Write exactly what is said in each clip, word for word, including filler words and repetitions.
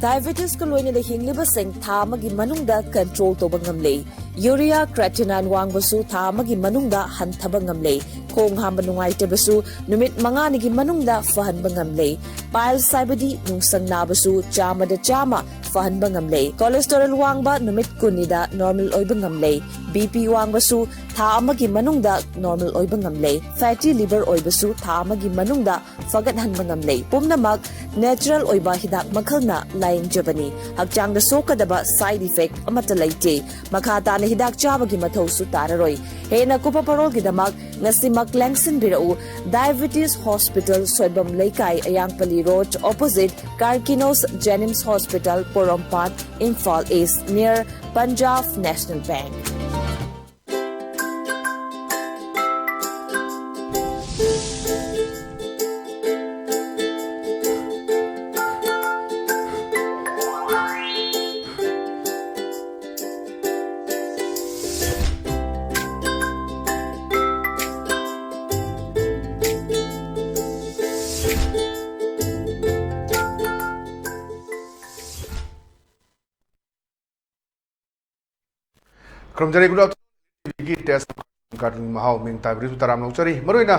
Diabetesꯀ ꯂꯣꯏꯅꯅ ꯍꯤꯡꯂꯤꯕꯁꯤꯡ ꯊꯥ ꯑꯃꯒꯤ ꯃꯅꯨꯡꯗ control ꯇꯧꯕ ꯉꯝꯂꯦ꯫ Urea creatinine ꯋꯥꯡꯕꯁꯨ ꯊꯥ ꯑꯃꯒꯤ ꯃꯅꯨꯡꯗ ꯍꯟꯊꯕ ꯉꯝꯂꯦ꯫ ꯈꯣꯡ ꯍꯥꯝꯕ ꯅꯨꯡꯉꯥꯏꯇꯕꯁꯨ ꯅꯨꯃꯤꯠ ꯃꯉꯥꯅꯤꯒꯤ ꯃꯅꯨꯡꯗ ꯐꯍꯟꯕ ꯉꯝꯂꯦ꯫ Piles ꯍꯥꯏꯕꯗꯤ ꯅꯨꯡꯁꯪ ꯅꯥꯕꯁꯨ ꯆꯥꯝꯃꯗ ꯆꯥꯝꯃ ꯐꯍꯟꯕ ꯉꯝꯂꯦ꯫ Cholesterol ꯋꯥꯡꯕ ꯅꯨꯃꯤꯠ ꯀꯨꯟꯅꯤꯗ normal ꯑꯣꯏꯕ ꯉꯝꯂꯦ꯫ BP ꯋꯥꯡꯕꯁꯨ ꯊꯥ ꯑꯃꯒꯤ ꯃꯅꯨꯡꯗ normal ꯑꯣꯏꯕ ꯉꯝꯂꯦ꯫ Fatty liver ꯑꯣꯏꯕꯁꯨ ꯊꯥ ꯑꯃꯒꯤ ꯃꯅꯨꯡꯗ ꯐꯒꯠꯍꯟꯕ ꯉꯝꯂꯦ꯫ ꯄꯨꯝꯅꯃꯛ natural ꯑꯣꯏꯕ ꯍꯤꯗꯥꯛ ꯃꯈꯜꯅ ꯂꯥꯌꯦꯡꯖꯕꯅꯤ꯫ ꯍꯛꯆꯥꯡꯗ ꯁꯣꯛꯀꯗꯕ side effect ꯑꯃꯠꯇ ꯂꯩꯇꯦ꯫ ꯃꯈꯥ ꯇꯥꯅ ꯍꯤꯗꯥꯛ ꯆꯥꯕꯒꯤ ꯃꯊꯧꯁꯨ ꯇꯥꯔꯔꯣꯏ꯫ ꯍꯦꯟꯅ ꯀꯨꯞꯄ ꯄꯔꯣꯜꯒꯤꯗꯃꯛ ꯉꯁꯤꯃꯛ ꯂꯦꯡꯁꯤꯟꯕꯤꯔꯛꯎ꯫ Diabetes Hospital, ꯁꯣꯏꯕꯝ ꯂꯩꯀꯥꯏ, ꯑꯌꯥꯡꯄꯜꯂꯤ Road, opposite Karkinos Jenims Hospital, ꯄꯣꯔꯣꯝꯄꯥꯠ, Imphal East, near Punjab National Bank꯫ ꯈꯨꯔꯨꯝꯖꯔꯤ꯫ Good afternoon꯫ ꯒꯤ Taste of Cartoon ꯃꯍꯥꯎ ꯃꯤꯡ ꯇꯥꯕꯤꯔꯤꯁꯨ ꯇꯔꯥꯝꯅ ꯑꯣꯛꯆꯔꯤ꯫ ꯃꯔꯨꯑꯣꯏꯅ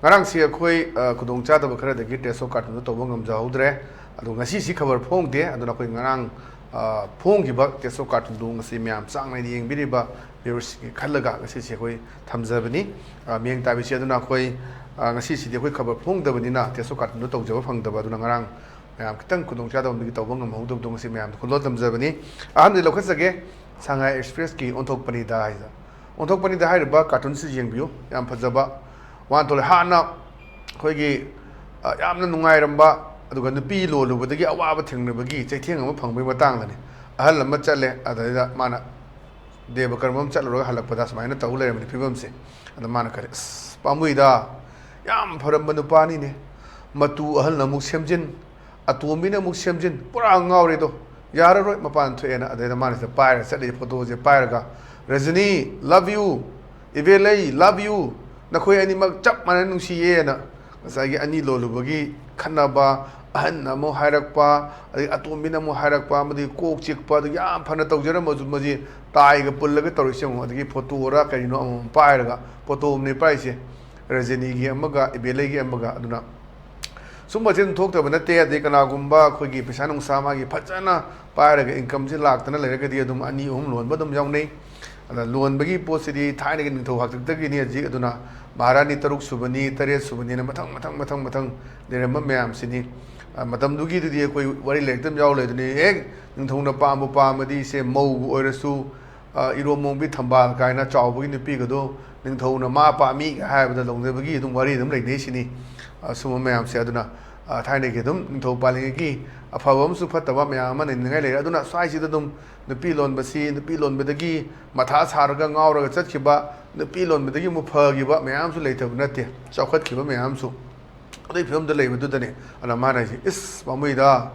ꯉꯔꯥꯡꯁꯤ ꯑꯩꯈꯣꯏ, ꯑ, ꯈꯨꯗꯣꯡꯆꯥꯗꯕ ꯈꯔꯗꯒꯤ Taste of Cartoonꯗꯨ ꯇꯧꯕ ꯉꯝꯖꯍꯧꯗ꯭ꯔꯦ꯫ ꯑꯗꯣ ꯉꯁꯤꯁꯤ ꯈꯕꯔ ꯐꯣꯡꯗꯦ꯫ ꯑꯗꯨꯅ ꯑꯩꯈꯣꯏ ꯉꯔꯥꯡ, ꯑ, ꯐꯣꯡꯈꯤꯕ Taste of Cartoonꯗꯨ ꯉꯁꯤ ꯃꯌꯥꯝ ꯆꯥꯡ ꯅꯥꯏꯅ ꯌꯦꯡꯕꯤꯔꯤꯕ viewersꯁꯤꯡꯒꯤ ꯈꯜꯂꯒ ꯉꯁꯤꯁꯤ ꯑꯩꯈꯣꯏ ꯊꯝꯖꯕꯅꯤ꯫ ꯑ, ꯃꯤꯠꯌꯦꯡ ꯇꯥꯕꯤꯁꯤ ꯑꯗꯨꯅ ꯑꯩꯈꯣꯏ, ꯑ, ꯉꯁꯤꯁꯤꯗꯤ ꯑꯩꯈꯣꯏ ꯈꯕꯔ ꯐꯣꯡꯗꯕꯅꯤꯅ Taste of Cartoonꯗꯨ ꯇꯧꯖꯕ ꯐꯪꯗꯕ꯫ ꯑꯗꯨꯅ ꯉꯔꯥꯡ ꯃꯌꯥꯝ ꯈꯤꯇꯪ ꯈꯨꯗꯣꯡꯆꯥꯗꯕꯗꯒꯤ ꯇꯧꯕ ꯉꯝꯍꯧꯗꯕꯗꯣ ꯉꯁꯤ ꯃꯌꯥꯝꯗ ꯈꯨꯗꯣꯜ ꯇꯝꯖꯕꯅꯤ꯫ ꯑꯍꯥꯟꯕꯗꯤ ꯂꯧꯈꯠꯆꯒꯦ, ꯁꯉꯥꯏ Expressꯀꯤ ꯑꯣꯟꯊꯣꯛꯄꯅꯤꯗ ꯍꯥꯏꯁꯤꯗ꯫ ꯑꯣꯟꯊꯣꯛꯄꯅꯤꯗ ꯍꯥꯏꯔꯤꯕ cartoonꯁꯤ ꯌꯦꯡꯕꯤꯌꯨ, ꯌꯥꯝ ꯐꯖꯕ ꯋꯥꯈꯜ ꯊꯣꯛꯂꯦ꯫ ꯍꯥꯟꯅ ꯑꯩꯈꯣꯏꯒꯤ, ꯑ, ꯌꯥꯝꯅ ꯅꯨꯡꯉꯥꯏꯔꯝꯕ, ꯑꯗꯨꯒ ꯅꯨꯄꯤ ꯂꯣꯜꯂꯨꯕꯗꯒꯤ ꯑꯋꯥꯕ ꯊꯦꯡꯅꯕꯒꯤ ꯆꯩꯊꯦꯡ ꯑꯃ ꯐꯪꯕꯒꯤ ꯃꯇꯥꯡꯗꯅꯤ꯫ ꯑꯍꯜ ꯑꯃ ꯆꯠꯂꯦ, ꯑꯗꯩꯗ ꯃꯥꯅ ꯗꯦꯕ ꯀꯔꯃ ꯑꯃ ꯆꯠꯂꯨꯔꯒ ꯍꯜꯂꯛꯄꯗ ꯁꯨꯃꯥꯏꯅ ꯇꯧ ꯂꯩꯔꯝꯕꯅꯤ ꯐꯤꯕꯝꯁꯦ꯫ ꯑꯗ ꯃꯥꯅ ꯀꯔꯤ, "ꯑꯁ, ꯄꯥꯝꯃꯨꯏꯗ, ꯌꯥꯝ ꯐꯔꯝꯕ ꯅꯨꯄꯥꯅꯤꯅꯦ, ꯃꯇꯨ ꯑꯍꯜꯅ ꯑꯃꯨꯛ ꯁꯦꯝꯖꯤꯟ, ꯑꯇꯣꯝꯕꯤꯅ ꯑꯃꯨꯛ ꯁꯦꯝꯖꯤꯟ, ꯄꯨꯔꯥ ꯉꯥꯎꯔꯦꯗꯣ, ꯌꯥꯔꯔꯣꯏ", ꯃꯄꯥꯟ ꯊꯣꯛꯑꯦꯅ꯫ ꯑꯗꯩꯗ ꯃꯥꯅ ꯁꯤꯗ ꯄꯥꯏꯔꯒ ꯆꯠꯂꯤ, ꯐꯣꯇꯣꯁꯦ ꯄꯥꯏꯔꯒ, "ꯔꯖꯅꯤ, love you, ꯏꯕꯦꯂꯩ, love you, ꯅꯈꯣꯏ ꯑꯅꯤꯃꯛ ꯆꯞ ꯃꯥꯟꯅꯅ ꯅꯨꯡꯁꯤꯌꯦꯅ", ꯉꯁꯥꯏꯒꯤ ꯑꯅꯤ ꯂꯣꯜꯂꯨꯕꯒꯤ ꯈꯠꯅꯕ, ꯑꯍꯟꯅ ꯑꯃꯨꯛ ꯍꯥꯏꯔꯛꯄ, ꯑꯗꯒꯤ ꯑꯇꯣꯝꯕꯤꯅ ꯑꯃꯨꯛ ꯍꯥꯏꯔꯛꯄ, ꯑꯃꯗꯤ ꯀꯣꯛ ꯆꯤꯛꯄ, ꯑꯗꯨ ꯌꯥꯝ ꯐꯅ ꯇꯧꯖꯔꯝꯃꯁꯨ ꯃꯁꯤ ꯇꯥꯏꯒ ꯄꯨꯜꯂꯒ ꯇꯧꯔꯤꯁꯦ ꯌꯦꯡꯉꯣ꯫ ꯑꯗꯒꯤ ꯐꯣꯇꯣꯔ ꯀꯔꯤꯅꯣ ꯑꯃꯃꯝ ꯄꯥꯏꯔꯒ, ꯐꯣꯇꯣ ꯑꯃꯅꯦ ꯄꯥꯏꯔꯤꯁꯦ, ꯔꯖꯅꯤꯒꯤ ꯑꯃꯒ ꯏꯕꯦꯂꯩꯒꯤ ꯑꯃꯒ꯫ ꯑꯗꯨꯅ ꯁꯨꯝꯕꯁꯦ ꯑꯗꯨꯝ ꯊꯣꯛꯇꯕ ꯅꯠꯇꯦ꯫ ꯑꯗꯩ ꯀꯅꯥꯒꯨꯝꯕ ꯑꯩꯈꯣꯏꯒꯤ ꯄꯩꯁꯥ ꯅꯨꯡꯁꯥ ꯃꯥꯒꯤ ꯐꯖꯅ ꯄꯥꯏꯔꯒ, ꯏꯟꯀꯝꯁꯦ ꯂꯥꯛꯇꯅ ꯂꯩꯔꯒꯗꯤ ꯑꯗꯨꯝ ꯑꯅꯤ ꯑꯍꯨꯝ ꯂꯣꯟꯕ ꯑꯗꯨꯝ ꯌꯥꯎꯅꯩ꯫ ꯑꯗ ꯂꯣꯟꯕꯒꯤ ꯄꯣꯠꯁꯤꯗꯤ ꯊꯥꯏꯅꯒꯤ ꯅꯤꯡꯊꯧ ꯍꯥꯛꯇꯛꯇꯒꯤꯅꯤ꯫ ꯍꯧꯖꯤꯛ ꯑꯗꯨꯅ ꯃꯍꯥꯔꯥꯅꯤ ꯇꯔꯨꯛ ꯁꯨꯕꯅꯤ, ꯇꯔꯦꯠ ꯁꯨꯕꯅꯤꯅ ꯃꯊꯪ ꯃꯊꯪ ꯃꯊꯪ ꯃꯊꯪ ꯂꯩꯔꯝꯕ ꯃꯌꯥꯝꯁꯤꯅꯤ꯫ ꯑ, ꯃꯇꯝꯗꯨꯒꯤꯗꯨꯗꯤ ꯑꯩꯈꯣꯏ ꯋꯥꯔꯤ ꯂꯥꯏꯔꯤꯛꯇ ꯑꯗꯨꯝ ꯌꯥꯎꯔ ꯂꯩꯗꯨꯅꯤ꯫ ꯍꯦꯛ ꯅꯤꯡꯊꯧꯅ ꯄꯥꯝꯕꯨ ꯄꯥꯝꯃꯗꯤ ꯁꯦ ꯃꯧꯕꯨ ꯑꯣꯏꯔꯁꯨ, ꯑ, ꯏꯔꯣꯝ ꯃꯣꯡꯕꯤ ꯊꯝꯕꯥꯜ ꯀꯥꯏꯅ ꯆꯥꯎꯕꯒꯤ ꯅꯨꯄꯤꯒꯗꯣ ꯅꯤꯡꯊꯧꯅ ꯃꯥ ꯄꯥꯝꯃꯤꯒ ꯍꯥꯏꯕꯗ ꯂꯧꯅꯕꯒꯤ ꯑꯗꯨꯝ ꯋꯥꯔꯤ ꯑꯗꯨꯝ ꯂꯩꯅꯩꯁꯤꯅꯤ꯫ ꯑ, ꯁꯨꯝꯕ ꯃꯌꯥꯝꯁꯦ ꯑꯗꯨꯅ, ꯑ, ꯊꯥꯏꯅꯒꯤ ꯑꯗꯨꯝ ꯅꯤꯡꯊꯧ ꯄꯥꯜꯂꯤꯉꯩꯒꯤ ꯑꯐꯕ ꯑꯃꯁꯨ ꯐꯠꯇꯕ ꯃꯌꯥꯝ ꯑꯃ ꯅꯩꯅꯉꯥꯏ ꯂꯩꯔꯦ꯫ ꯑꯗꯨꯅ ꯁ꯭ꯋꯥꯏꯁꯤꯗ ꯑꯗꯨꯝ ꯅꯨꯄꯤ ꯂꯣꯟꯕꯁꯤ, ꯅꯨꯄꯤ ꯂꯣꯟꯕꯗꯒꯤ ꯃꯊꯥ ꯁꯥꯔꯒ ꯉꯥꯎꯔꯒ ꯆꯠꯈꯤꯕ, ꯅꯨꯄꯤ ꯂꯣꯟꯕꯗꯒꯤ ꯑꯃꯨꯛ ꯐꯈꯤꯕ ꯃꯌꯥꯝꯁꯨ ꯂꯩꯇꯕ ꯅꯠꯇꯦ, ꯆꯥꯎꯈꯠꯈꯤꯕ ꯃꯌꯥꯝꯁꯨ꯫ ꯑꯗꯨꯒꯤ ꯐꯤꯕꯝꯗ ꯂꯩꯕꯗꯨꯗꯅꯦ꯫ ꯑꯗ ꯃꯥꯅ ꯍꯥꯏꯁꯦ, "ꯏꯁ, ꯄꯥꯝꯃꯨꯏꯗ,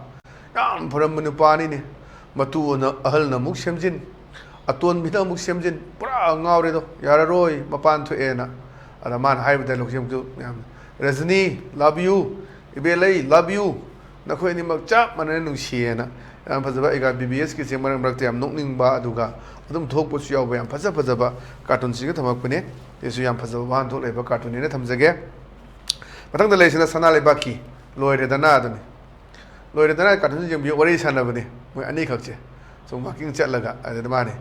ꯌꯥꯝ ꯐꯔꯝꯕ ꯅꯨꯄꯥꯅꯤꯅꯦ, ꯃꯇꯨꯅ ꯑꯍꯜꯅ ꯑꯃꯨꯛ ꯁꯦꯝꯖꯤꯟ, ꯑꯇꯣꯟꯕꯤꯅ ꯑꯃꯨꯛ ꯁꯦꯝꯖꯤꯟ, ꯄꯨꯔꯥ ꯉꯥꯎꯔꯦꯗꯣ, ꯌꯥꯔꯔꯣꯏ, ꯃꯄꯥꯟ ꯊꯣꯛꯑꯦꯅ"꯫ ꯑꯗ ꯃꯥꯅ ꯍꯥꯏꯕ ꯗꯥꯏꯂꯣꯛꯁꯦ ꯑꯃꯨꯛꯁꯨ ꯌꯥꯝ, "ꯔꯖꯅꯤ, love you, ꯏꯕꯦꯂꯩ, love you, ꯅꯈꯣꯏ ꯑꯅꯤꯃꯛ ꯆꯞ ꯃꯥꯟꯅꯅ ꯅꯨꯡꯁꯤꯌꯦꯅ"꯫ ꯌꯥꯝ ꯐꯖꯕ꯫ ꯑꯩꯒ ꯕꯤ ꯕꯤ ꯑꯦꯁꯀꯤꯁꯦ ꯃꯔꯛ ꯃꯔꯛꯇ ꯌꯥꯝ ꯅꯣꯛꯅꯤꯡꯕ, ꯑꯗꯨꯒ ꯑꯗꯨꯝ ꯊꯣꯛꯄꯁꯨ ꯌꯥꯎꯕ ꯌꯥꯝ ꯐꯖ ꯐꯖꯕ ꯀꯥꯔꯇꯨꯟꯁꯤꯡꯒ ꯊꯝꯃꯛꯄꯅꯦ꯫ ꯁꯤꯁꯨ ꯌꯥꯝ ꯐꯖꯕ ꯋꯥꯍꯟꯊꯣꯛ ꯂꯩꯕ ꯀꯥꯔꯇꯨꯟꯅꯦꯅ ꯊꯝꯖꯒꯦ꯫ ꯃꯊꯪꯗ ꯂꯩꯔꯤꯁꯤꯅ ꯁꯅꯥ ꯂꯩꯕꯥꯛꯀꯤ, ꯂꯣꯏꯔꯦꯗꯅ ꯑꯗꯨꯅꯤ꯫ ꯂꯣꯏꯔꯦꯗꯅ ꯀꯥꯔꯇꯨꯟꯁꯤ ꯌꯦꯡꯕꯤꯌꯨ, ꯋꯥꯔꯤ ꯁꯥꯟꯅꯕꯅꯤ ꯃꯣꯏ ꯑꯅꯤꯈꯛꯁꯦ꯫ ꯁꯨꯝ ꯋꯥꯀꯤꯡ ꯆꯠꯂꯒ, ꯑꯗꯨꯗ ꯃꯥꯅꯤ,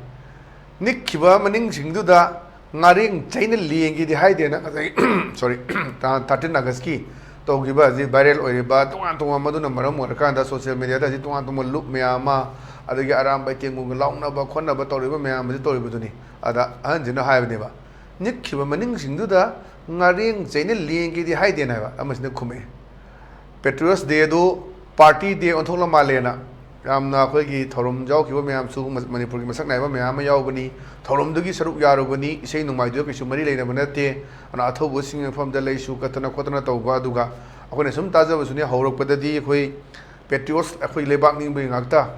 "ꯅꯤꯛꯈꯤꯕ ꯃꯅꯤꯡꯁꯤꯡꯗꯨꯗ ꯉꯥꯔꯦꯡ ꯆꯩꯅ ꯂꯦꯡꯒꯦꯗꯤ ꯍꯥꯏꯗꯦꯅ" ꯉꯁꯥꯏ, ꯁꯣꯔꯤ, ꯇꯥꯡ ꯊꯥꯔꯇꯤꯟ ꯑꯥꯒꯁꯀꯤ ꯇꯧꯈꯤꯕ ꯍꯧꯖꯤꯛ ꯚꯥꯏꯔꯦꯜ ꯑꯣꯏꯔꯤꯕ ꯇꯣꯉꯥꯟ ꯇꯣꯉꯥꯟꯕ, ꯑꯗꯨꯅ ꯃꯔꯝ ꯑꯣꯏꯔꯀꯥꯟꯗ ꯁꯣꯁꯤꯌꯦꯜ ꯃꯦꯗꯤꯌꯥꯗ ꯍꯧꯖꯤꯛ ꯇꯣꯉꯥꯟ ꯇꯣꯉꯥꯟꯕ ꯂꯨꯞ ꯃꯌꯥꯝ ꯑꯃ, ꯑꯗꯒꯤ ꯑꯔꯥꯝꯕꯥꯏ ꯇꯦꯡꯒꯨꯒ ꯂꯥꯎꯅꯕ ꯈꯣꯠꯅꯕ ꯇꯧꯔꯤꯕ ꯃꯌꯥꯝ ꯑꯁꯤ ꯇꯧꯔꯤꯕꯗꯨꯅꯤ꯫ ꯑꯗ ꯑꯍꯟꯁꯤꯅ ꯍꯥꯏꯕꯅꯦꯕ, "ꯅꯤꯛꯈꯤꯕ ꯃꯅꯤꯡꯁꯤꯡꯗꯨꯗ ꯉꯥꯔꯦꯡ ꯆꯩꯅ ꯂꯦꯡꯒꯦꯗꯤ ꯍꯥꯏꯗꯦꯅ" ꯍꯥꯏꯕ꯫ ꯑꯃꯁꯤꯅ ꯈꯨꯝꯃꯛꯑꯦ, "Patriots Day ꯑꯗꯨ party day ꯑꯣꯟꯊꯣꯛꯂ ꯃꯥꯜꯂꯦꯅ"꯫ ꯌꯥꯝꯅ ꯑꯩꯈꯣꯏꯒꯤ ꯊꯧꯔꯝ ꯌꯥꯎꯈꯤꯕ ꯃꯌꯥꯝꯁꯨ ꯃ-, ꯃꯅꯤꯄꯨꯔꯒꯤ ꯃꯁꯛ ꯅꯥꯏꯕ ꯃꯌꯥꯝ ꯑꯃ ꯌꯥꯎꯕꯅꯤ, ꯊꯧꯔꯝꯗꯨꯒꯤ ꯁꯔꯨꯛ ꯌꯥꯔꯨꯕꯅꯤ, ꯏꯁꯩ ꯅꯣꯡꯃꯥꯏꯗꯨꯒ ꯀꯩꯁꯨ ꯃꯔꯤ ꯂꯩꯅꯕ ꯅꯠꯇꯦ꯫ ꯑꯗꯨꯅ ꯑꯊꯧꯕꯁꯤꯡꯒꯤ ꯃꯐꯝꯗ ꯂꯩꯁꯨ ꯀꯠꯇꯅ ꯈꯣꯠꯇꯅ ꯇꯧꯕ, ꯑꯗꯨꯒ ꯑꯩꯈꯣꯏꯅ ꯁꯨꯝ ꯇꯥꯖꯕꯁꯨꯅꯦ, ꯍꯧꯔꯛꯄꯗꯗꯤ ꯑꯩꯈꯣꯏ patriots, ꯑꯩꯈꯣꯏ ꯂꯩꯕꯥꯛ ꯅꯤꯡꯕꯒꯤ ꯉꯥꯛꯇ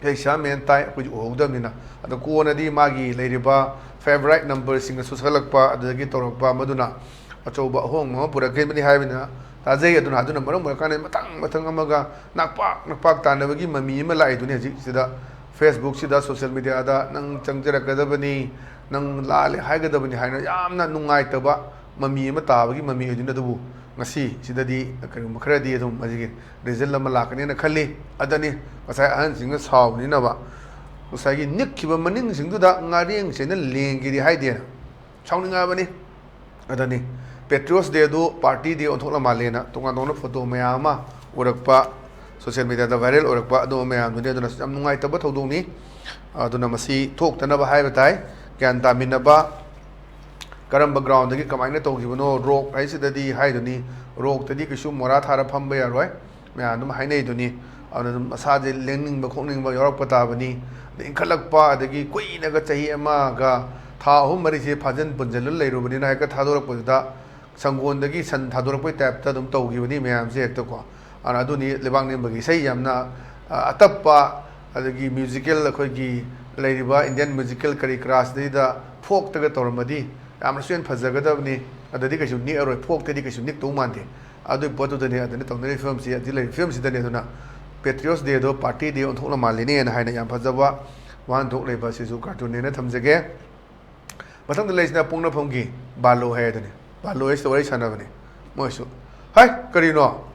ꯏꯁꯩ ꯁꯛꯑꯝꯃꯦꯅ ꯇꯥꯏ, ꯑꯩꯈꯣꯏꯁꯨ ꯎꯍꯧꯗꯕꯅꯤꯅ꯫ ꯑꯗꯣ ꯀꯣꯟꯅꯗꯤ ꯃꯥꯒꯤ ꯂꯩꯔꯤꯕ favourite numberꯁꯤꯡꯅꯁꯨ ꯁꯛꯂꯛꯄ, ꯑꯗꯨꯗꯒꯤ ꯇꯧꯔꯛꯄ, ꯃꯗꯨꯅ ꯑꯆꯧꯕ ꯑꯍꯣꯡꯕ ꯑꯃ ꯄꯨꯔꯛꯈꯤꯕꯅꯤ ꯍꯥꯏꯕꯅꯤꯅ, ꯇꯥꯖꯩ꯫ ꯑꯗꯨꯅ, ꯑꯗꯨꯅ ꯃꯔꯝ ꯑꯣꯏꯔꯀꯥꯟꯗ ꯃꯊꯪ ꯃꯊꯪ ꯑꯃꯒ ꯅꯥꯛꯄꯥꯛ ꯅꯥꯛꯄꯥꯛ ꯇꯥꯟꯅꯕꯒꯤ ꯃꯃꯤ ꯑꯃ ꯂꯥꯛꯏꯗꯨꯅꯤ ꯍꯧꯖꯤꯛꯁꯤꯗ꯫ Facebook ꯁꯤꯗ, social media ꯗ "ꯅꯪ ꯆꯪꯖꯔꯛꯀꯗꯕꯅꯤ, ꯅꯪ ꯂꯥꯜꯂꯦ ꯍꯥꯏꯒꯗꯕꯅꯤ" ꯍꯥꯏꯅ ꯌꯥꯝꯅ ꯅꯨꯡꯉꯥꯏꯇꯕ ꯃꯃꯤ ꯑꯃ ꯇꯥꯕꯒꯤ ꯃꯃꯤ ꯑꯣꯏꯗꯣꯏꯅꯤ꯫ ꯑꯗꯨꯕꯨ ꯉꯁꯤ ꯁꯤꯗꯗꯤ ꯀꯔꯤꯒꯨꯝꯕ ꯈꯔꯗꯤ ꯑꯗꯨꯝ ꯃꯁꯤꯒꯤ result ꯑꯃ ꯂꯥꯛꯀꯅꯦꯅ ꯈꯜꯂꯤ꯫ ꯑꯗꯅꯤ ꯉꯁꯥꯏ ꯑꯍꯟꯁꯤꯡꯅ ꯁꯥꯎꯅꯤꯅꯕ, ꯉꯁꯥꯏꯒꯤ ꯅꯤꯛꯈꯤꯕ ꯃꯅꯤꯡꯁꯤꯡꯗꯨꯗ ꯉꯥꯔꯦꯡ ꯆꯦꯅ ꯂꯦꯡꯒꯦꯗꯤ ꯍꯥꯏꯗꯦꯅ ꯁꯥꯎꯅꯤꯡꯉꯕꯅꯤ꯫ ꯑꯗꯅꯤ Patriots Day ꯗꯨ party day ꯑꯣꯟꯊꯣꯛꯂ ꯃꯥꯜꯂꯦꯅ ꯇꯣꯉꯥꯟ ꯇꯣꯉꯥꯟꯕ photo ꯃꯌꯥꯝ ꯑꯃ ꯎꯔꯛꯄ, social media ꯗ viral ꯑꯣꯏꯔꯛꯄ ꯑꯗꯨꯝꯕ ꯃꯌꯥꯝꯗꯨꯅꯤ꯫ ꯑꯗꯨꯅ ꯌꯥꯝ ꯅꯨꯡꯉꯥꯏꯇꯕ ꯊꯧꯗꯣꯛꯅꯤ꯫ ꯑꯗꯨꯅ ꯃꯁꯤ ꯊꯣꯛꯇꯅꯕ ꯍꯥꯏꯕ ꯇꯥꯏ꯫ ꯒ꯭ꯌꯥꯟ ꯇꯥꯃꯤꯟꯅꯕ, ꯀꯔꯝꯕ ground ꯗꯒꯤ ꯀꯃꯥꯏꯅ ꯇꯧꯈꯤꯕꯅꯣ, rock ꯍꯥꯏꯁꯤꯗꯗꯤ ꯍꯥꯏꯗꯨꯅꯤ, rock ꯇꯗꯤ ꯀꯩꯁꯨ ꯃꯣꯔꯥ ꯊꯥꯔ ꯐꯝꯕ ꯌꯥꯔꯣꯏ꯫ ꯃꯌꯥꯝ ꯑꯗꯨꯝ ꯍꯥꯏꯅꯩꯗꯨꯅꯤ꯫ ꯑꯗꯨꯅ ꯑꯗꯨꯝ ꯃꯁꯥꯁꯦ ꯂꯦꯡꯅꯤꯡꯕ ꯈꯣꯠꯅꯤꯡꯕ ꯌꯥꯎꯔꯛꯄ ꯇꯥꯕꯅꯤ꯫ ꯑꯗꯩ ꯏꯟꯈꯠꯂꯛꯄ, ꯑꯗꯒꯤ ꯀꯨꯏꯅꯒ ꯆꯍꯤ ꯑꯃꯒ ꯊꯥ ꯑꯍꯨꯝ ꯃꯔꯤꯁꯦ ꯐꯥꯖꯤꯟ ꯄꯨꯟꯁꯤꯜꯂ ꯂꯩꯔꯨꯕꯅꯤꯅ ꯍꯦꯛꯇ ꯊꯥꯗꯣꯔꯛꯄꯗꯨꯗ ꯁꯪꯒꯣꯟꯗꯒꯤ ꯁꯟ ꯊꯥꯗꯣꯔꯛꯄꯩ type ꯇ ꯑꯗꯨꯝ ꯇꯧꯈꯤꯕꯅꯤ ꯃꯌꯥꯝꯁꯦ ꯍꯦꯛꯇꯀꯣ꯫ ꯑꯗꯨꯅ ꯑꯗꯨꯅꯤ ꯂꯩꯕꯥꯛ ꯅꯤꯡꯕꯒꯤ ꯏꯁꯩ ꯌꯥꯝꯅ, ꯑ, ꯑꯇꯞꯄ, ꯑꯗꯒꯤ musical, ꯑꯩꯈꯣꯏꯒꯤ ꯂꯩꯔꯤꯕ Indian musical ꯀꯔꯤ ꯀꯔꯥꯁꯤꯗꯩꯗ folk ꯇꯒ ꯇꯧꯔꯝꯃꯗꯤ ꯌꯥꯝꯅꯁꯨ ꯍꯦꯟꯅ ꯐꯖꯒꯗꯕꯅꯤ꯫ ꯑꯗꯗꯤ ꯀꯩꯁꯨ ꯅꯤꯛꯑꯔꯣꯏ, folk ꯇꯗꯤ ꯀꯩꯁꯨ ꯅꯤꯛꯇꯧ ꯃꯥꯟꯗꯦ꯫ ꯑꯗꯨꯒꯤ ꯄꯣꯠꯇꯨꯗꯅꯦ ꯑꯗꯨꯅ ꯇꯧꯅꯔꯤꯕ ꯐꯤꯕꯝꯁꯤ, ꯑꯗꯨ ꯂꯩꯔꯤꯕ ꯐꯤꯕꯝꯁꯤꯗꯅꯦ꯫ ꯑꯗꯨꯅ Patriots Day ꯗꯣ party day ꯑꯣꯟꯊꯣꯛꯅ ꯃꯥꯜꯂꯤꯅꯦꯅ ꯍꯥꯏꯅ ꯌꯥꯝ ꯐꯖꯕ ꯋꯥꯍꯟꯊꯣꯛ ꯂꯩꯕ ꯑꯁꯤꯁꯨ cartoon ꯅꯦꯅ ꯊꯝꯖꯒꯦ꯫ ꯃꯊꯪꯗ ꯂꯩꯔꯤꯁꯤꯅ ꯄꯣꯛꯅꯐꯝꯒꯤ ꯕꯥꯂꯣ ꯍꯥꯏ ꯑꯗꯨꯅꯤ꯫ ꯕꯥꯂꯣ ꯍꯥꯏꯁꯤꯗ ꯋꯥꯔꯤ ꯁꯥꯟꯅꯕꯅꯤ ꯃꯣꯏꯁꯨ꯫ "ꯍꯥꯏ, ꯀꯔꯤꯅꯣ?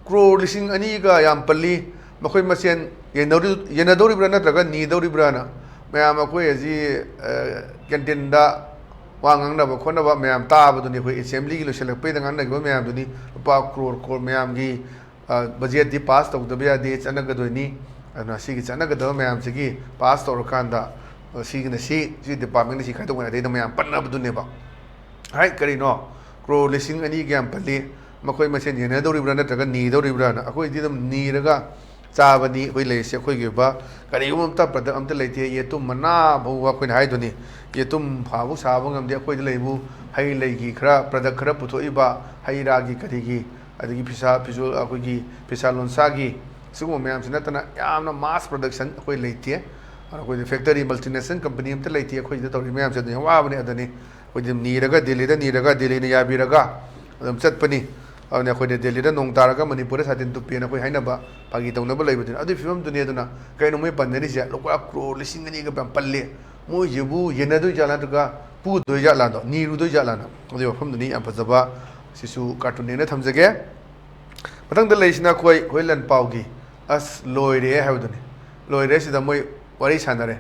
ꯀ꯭ꯔꯣꯔ ꯂꯤꯁꯤꯡ ꯑꯅꯤꯒ ꯌꯥꯝ ꯄꯜꯂꯤ, ꯃꯈꯣꯏ ꯃꯁꯦꯟ ꯌꯦꯟꯅꯧꯔꯤ-, ꯌꯦꯟꯅꯗꯧꯔꯤꯕ꯭ꯔꯥ ꯅꯠꯇ꯭ꯔꯒ ꯅꯤꯗꯧꯔꯤꯕ꯭ꯔꯥꯅ?" ꯃꯌꯥꯝ ꯑꯩꯈꯣꯏ ꯍꯧꯖꯤꯛ, ꯑ, canteen ꯗ ꯋꯥ ꯉꯥꯡꯅꯕ ꯈꯣꯠꯅꯕ ꯃꯌꯥꯝ ꯇꯥꯕꯗꯨꯅꯤ, ꯑꯩꯈꯣꯏ assembly ꯒꯤ ꯂꯣꯏꯁꯤꯜꯂꯛꯄꯩꯗ ꯉꯥꯡꯅꯈꯤꯕ ꯃꯌꯥꯝꯗꯨꯅꯤ꯫ ꯂꯨꯄꯥ ꯀ꯭ꯔꯣꯔ ꯀ꯭ꯔꯣꯔ ꯃꯌꯥꯝꯒꯤ ꯑ, budget ꯇꯤ pass ꯇꯧꯗꯕ ꯌꯥꯗꯦ, ꯆꯠꯅꯒꯗꯣꯏꯅꯤ꯫ ꯑꯗꯨꯅ ꯁꯤꯒꯤ ꯆꯠꯅꯒꯗꯕ ꯃꯌꯥꯝꯁꯤꯒꯤ pass ꯇꯧꯔꯀꯥꯟꯗ, ꯑ, ꯁꯤꯒꯤꯅ ꯁꯤ, ꯁꯤ department ꯅ ꯁꯤ ꯈꯥꯏꯗꯣꯛꯅ ꯌꯥꯗꯦꯅ ꯃꯌꯥꯝ ꯄꯟꯅꯕꯗꯨꯅꯦꯕ꯫ ꯍꯥꯏ, ꯀꯔꯤꯅꯣ? ꯀ꯭ꯔꯣꯔ ꯂꯤꯁꯤꯡ ꯑꯅꯤꯒ ꯌꯥꯝ ꯄꯜꯂꯤ, ꯃꯈꯣꯏ ꯃꯁꯦꯟ ꯌꯦꯟꯅꯗꯧꯔꯤꯕ꯭ꯔꯥ ꯅꯠꯇ꯭ꯔꯒ ꯅꯤꯗꯧꯔꯤꯕ꯭ꯔꯥꯅ? ꯑꯩꯈꯣꯏꯗꯤ ꯑꯗꯨꯝ ꯅꯤꯔꯒ ꯆꯥꯕꯅꯤ꯫ ꯑꯩꯈꯣꯏ ꯂꯩꯔꯤꯁꯦ ꯑꯩꯈꯣꯏꯒꯤ ꯑꯣꯏꯕ ꯀꯔꯤꯒꯨꯝꯕ ꯑꯝꯇ product ꯑꯝꯇ ꯂꯩꯇꯦ꯫ ꯌꯦꯇꯨꯝ ꯃꯅꯥ ꯐꯥꯎꯕ ꯑꯩꯈꯣꯏꯅ ꯍꯥꯏꯗꯨꯅꯤ, ꯌꯦꯇꯨꯝ ꯐꯥꯕꯨ ꯁꯥꯕ ꯉꯝꯗꯦ꯫ ꯑꯩꯈꯣꯏꯗ ꯂꯩꯕꯨ ꯍꯩ ꯂꯩꯒꯤ ꯈꯔ product ꯈꯔ ꯄꯨꯊꯣꯛꯏꯕ, ꯍꯩ ꯔꯥꯒꯤ ꯀꯔꯤꯒꯤ, ꯑꯗꯒꯤ ꯐꯤꯁꯥ ꯐꯤꯖꯣꯜ, ꯑꯩꯈꯣꯏꯒꯤ ꯐꯤꯁꯥ ꯂꯣꯟꯁꯥꯒꯤ ꯁꯤꯒꯨꯝꯕ ꯃꯌꯥꯝꯁꯤ ꯅꯠꯇꯅ ꯌꯥꯝꯅ mass production ꯑꯩꯈꯣꯏ ꯂꯩꯇꯦ꯫ ꯑꯗꯨꯅ ꯑꯩꯈꯣꯏꯗꯤ factory, multinational company ꯑꯝꯇ ꯂꯩꯇꯦ꯫ ꯑꯩꯈꯣꯏꯁꯤꯗ ꯇꯧꯔꯤ ꯃꯌꯥꯝꯁꯦ ꯑꯗꯨꯝ ꯌꯥꯝ ꯋꯥꯕꯅꯦ꯫ ꯑꯗꯨꯅꯤ ꯑꯩꯈꯣꯏꯗꯤ ꯅꯤꯔꯒ ꯗꯤꯜꯂꯤꯗ ꯅꯤꯔꯒ ꯗꯤꯜꯂꯤꯅ ꯌꯥꯕꯤꯔꯒ ꯑꯗꯨꯝ ꯆꯠꯄꯅꯤ꯫ ꯑꯗꯨꯅ ꯑꯩꯈꯣꯏꯅ ꯗꯦꯜꯂꯤꯗ ꯅꯣꯡ ꯇꯥꯔꯒ ꯃꯅꯤꯄꯨꯔꯗ ꯁꯥꯇꯤꯟ ꯇꯨꯞꯄꯦꯅ ꯑꯩꯈꯣꯏ ꯍꯥꯏꯅꯕ, ꯐꯥꯒꯤ ꯇꯧꯅꯕ ꯂꯩꯕꯗꯨꯅꯤ꯫ ꯑꯗꯨꯒꯤ ꯐꯤꯕꯝꯗꯨꯅꯤ꯫ ꯑꯗꯨꯅ ꯀꯩꯅꯣ ꯃꯣꯏ ꯄꯟꯅꯔꯤꯁꯦ? ꯂꯨꯄꯥ ꯀ꯭ꯔꯣꯔ ꯂꯤꯁꯤꯡ ꯑꯅꯤꯒ ꯌꯥꯝ ꯄꯜꯂꯦ꯫ ꯃꯣꯏꯁꯤꯕꯨ ꯌꯦꯟꯅꯗꯣꯏ ꯖꯥꯠꯂꯥ ꯅꯠꯇ꯭ꯔꯒ ꯄꯨꯗꯣꯏ ꯖꯥꯠꯂꯥꯗꯣ, ꯅꯤꯔꯨꯗꯣꯏ ꯖꯥꯠꯂꯥꯅ꯫ ꯑꯗꯨꯒꯤ ꯋꯥꯐꯝꯗꯨꯅꯤ꯫ ꯌꯥꯝ ꯐꯖꯕ, ꯁꯤꯁꯨ ꯀꯥꯔꯇꯨꯟꯅꯦꯅ ꯊꯝꯖꯒꯦ꯫ ꯃꯊꯪꯗ ꯂꯩꯔꯤꯁꯤꯅ ꯑꯩꯈꯣꯏ, ꯑꯩꯈꯣꯏ ꯂꯟ ꯄꯥꯎꯒꯤ "ꯑꯁ ꯂꯣꯏꯔꯦ" ꯍꯥꯏꯕꯗꯨꯅꯤ꯫ ꯂꯣꯏꯔꯦ ꯁꯤꯗ ꯃꯣꯏ ꯋꯥꯔꯤ ꯁꯥꯟꯅꯔꯦ꯫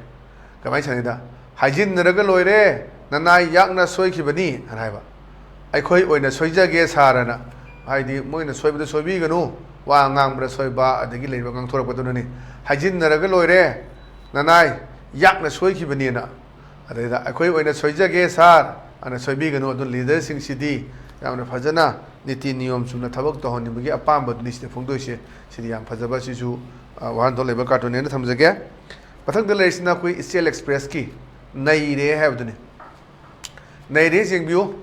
ꯀꯃꯥꯏꯅ ꯁꯥꯟꯅꯩꯗ? "ꯍꯥꯏꯖꯤꯟꯅꯔꯒ ꯂꯣꯏꯔꯦ, ꯅꯅꯥꯏ ꯌꯥꯛꯅ ꯁꯣꯏꯈꯤꯕꯅꯤ" ꯍꯥꯏꯅ ꯍꯥꯏꯕ꯫ "ꯑꯩꯈꯣꯏ ꯑꯣꯏꯅ ꯁꯣꯏꯖꯒꯦ ꯁꯥꯔꯅ", ꯍꯥꯏꯗꯤ ꯃꯣꯏꯅ ꯁꯣꯏꯕꯗ ꯁꯣꯏꯕꯤꯒꯅꯨ, ꯋꯥ ꯉꯥꯡꯕꯗ ꯁꯣꯏꯕ, ꯑꯗꯒꯤ ꯂꯩꯔꯤꯕ ꯉꯥꯡꯊꯣꯔꯛꯄꯗꯨꯅꯅꯤ꯫ "ꯍꯥꯏꯖꯤꯟꯅꯔꯒ ꯂꯣꯏꯔꯦ, ꯅꯅꯥꯏ ꯌꯥꯛꯅ ꯁꯣꯏꯈꯤꯕꯅꯤꯅ", ꯑꯗꯩꯗ "ꯑꯩꯈꯣꯏ ꯑꯣꯏꯅ ꯁꯣꯏꯖꯒꯦ ꯁꯥꯔ" ꯑꯅ ꯁꯣꯏꯕꯤꯒꯅꯨ꯫ ꯑꯗꯨ ꯂꯤꯗꯔꯁꯤꯡꯁꯤꯗꯤ ꯌꯥꯝꯅ ꯐꯖꯅ ꯅꯤꯇꯤ ꯅꯤꯌꯣꯝ ꯆꯨꯝꯅ ꯊꯕꯛ ꯇꯧꯍꯟꯅꯤꯡꯕꯒꯤ ꯑꯄꯥꯝꯕꯗꯨꯅꯤ ꯁꯤꯗ ꯐꯣꯡꯗꯣꯛꯏꯁꯦ꯫ ꯁꯤꯗꯤ ꯌꯥꯝ ꯐꯖꯕ, ꯁꯤꯁꯨ, ꯑ, ꯋꯥꯍꯟꯊꯣꯛ ꯂꯩꯕ ꯀꯥꯔꯇꯨꯟꯅꯦꯅ ꯊꯝꯖꯒꯦ꯫ ꯃꯊꯪꯗ ꯂꯩꯔꯤꯁꯤꯅ ꯑꯩꯈꯣꯏ ꯏꯁꯇꯦꯜ ꯑꯦꯛꯁꯄ꯭ꯔꯦꯁꯀꯤ "ꯅꯩꯔꯦ" ꯍꯥꯏꯕꯗꯨꯅꯤ꯫ "ꯅꯩꯔꯦ" ꯌꯦꯡꯕꯤꯌꯨ꯫